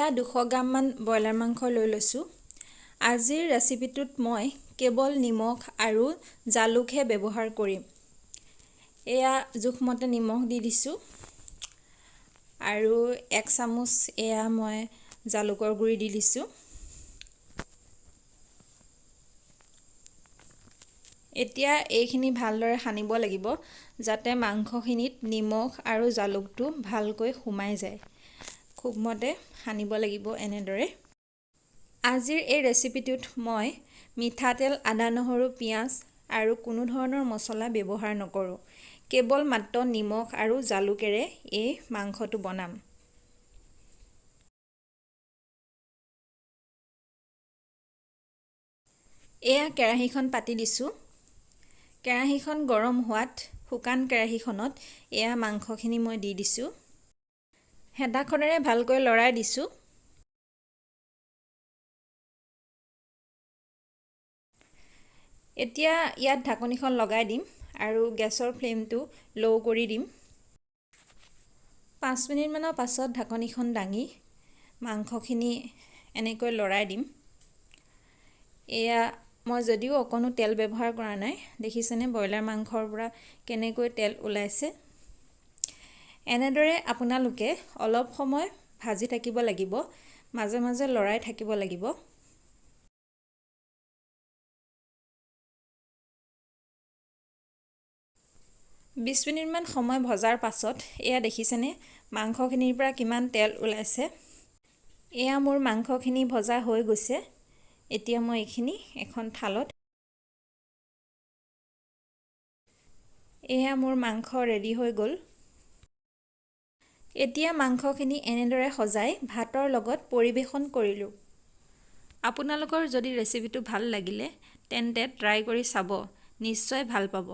এয়া 200 গ্ৰামমান ব্ৰইলাৰ মাংস লৈ লৈছোঁ। আজিৰ ৰেচিপিটোত মই কেৱল নিমখ আৰু জালুকহে ব্যৱহাৰ কৰিম। এয়া জোখমতে নিমখ দি দিছোঁ আৰু 1 চামুচ এয়া মই জালুকৰ গুড়ি দি দিছোঁ। এতিয়া এইখিনি ভালদৰে সানিব লাগিব, যাতে মাংসখিনিত নিমখ আৰু জালুকটো ভালকৈ সোমাই যায়। খুবমতে সানিব লাগিব এনেদৰে। আজিৰ এই ৰেচিপিটোত মই মিঠাতেল, আদা, নহৰু, পিঁয়াজ আৰু কোনো ধৰণৰ মছলা ব্যৱহাৰ নকৰোঁ। কেৱল মাত্ৰ নিমখ আৰু জালুকেৰে এই মাংসটো বনাম। এয়া কেৰাহীখন পাতি দিছোঁ। কেৰাহীখন গৰম হোৱাত শুকান কেৰাহীখনত এয়া মাংসখিনি মই দি দিছোঁ। হেতাখনেৰে ভালকৈ লৰাই দিছোঁ। এতিয়া ইয়াত ঢাকনিখন লগাই দিম আৰু গেছৰ ফ্লেমটো ল' কৰি দিম। 5 মিনিটমানৰ পাছত ঢাকনিখন দাঙি মাংসখিনি এনেকৈ লৰাই দিম। এয়া মই যদিও অকণো তেল ব্যৱহাৰ কৰা নাই, দেখিছেনে ব্ৰইলাৰ মাংসৰ পৰা কেনেকৈ তেল ওলাইছে? এনেদৰে আপোনালোকে অলপ সময় ভাজি থাকিব লাগিব, মাজে মাজে লৰাই থাকিব লাগিব। 20 মিনিটমান সময় ভজাৰ পাছত এয়া দেখিছেনে মাংসখিনিৰ পৰা কিমান তেল ওলাইছে? এয়া মোৰ মাংসখিনি ভজা হৈ গৈছে। এতিয়া মই এইখিনি এখন থালত। এয়া মোৰ মাংস ৰেডি হৈ গ'ল। এতিয়া মাংসখিনি এনেদৰে সজাই ভাতৰ লগত পৰিৱেশন কৰিলোঁ। আপোনালোকৰ যদি ৰেচিপিটো ভাল লাগিলে, তেন্তে ট্ৰাই কৰি চাব, নিশ্চয় ভাল পাব।